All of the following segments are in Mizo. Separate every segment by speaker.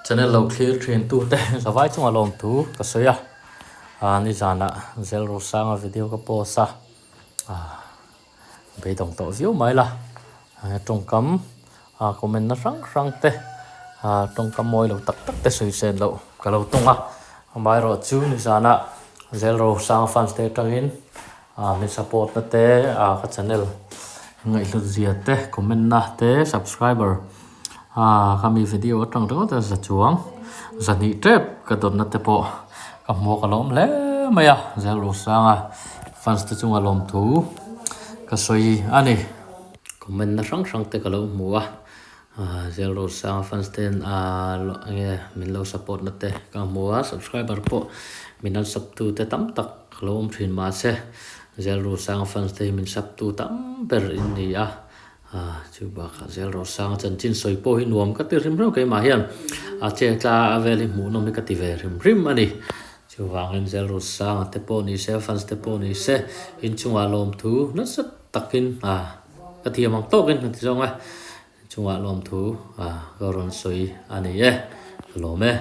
Speaker 1: Channel lo thlir thin tute zavai chunga lawmthu ka sawi a, ah nizanah Zelrosanga video ka post a, ah beidawng tawh viau mai la, tawngkam ah comment na hrang hrang te ah tawngkam mawi lo tak tak te sawi sen loh ka lo tawng a, amaherawh chu nizanah Zelrosanga fans te atangin ah min support na te ah ka channel ngaihhlut zia te comment na te subscriber ah ka mi video atang ringawt a za chuang zahnih tep ka dawtna te pawh ka hmu a ka lawm hle mai a Zelrosanga fans te chunga lawmthu ka sawi a ni. Comment na hrang hrang te ka lo hmu a ah Zelrosanga fans ten ah enge min lo support na te ka hmu a subscriber pawh min an sub tu te tam tak ka lo awm thin mahse Zelrosanga fans te hi min sub tu tam ber in ni a ah chu bakah Zelrosanga chanchin sawi pawh hi nuam ka ti hrim hrim keimah hian a che tla a vel hi hmuhnawm hi ka ti ve hrim hrim a ni. Chuvangin Zelrosanga te pawh ni se fans te pawh ni se inchungah lawmthu nasa takin ah ka thiam ang tawkin ka ti zawng a, inchungah lawmthu ah ka rawn sawi a ni e, ka lawm e.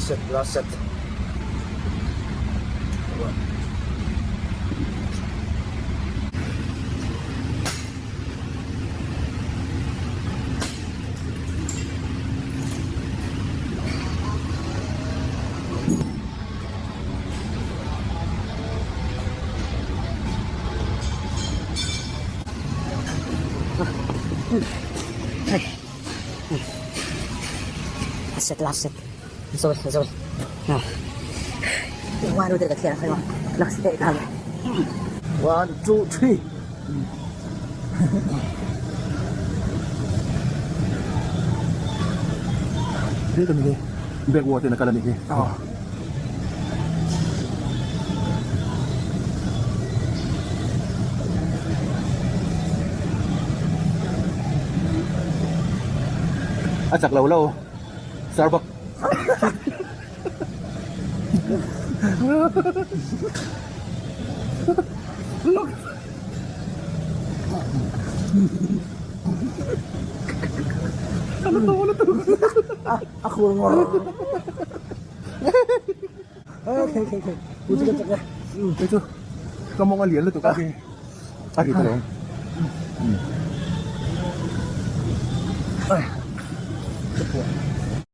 Speaker 2: Set la set. Set last set. Sorry, sorry. One, two, three.
Speaker 3: He ka ni hi backward in a kal a nih hi. A chak lo lo Starbucks.
Speaker 2: A khur ngawr. Okay, okay, okay. Pu chu ka chak e.
Speaker 3: Hei chu ka mawng a lian lutuk a a ri ta lo.
Speaker 2: Ka phuah.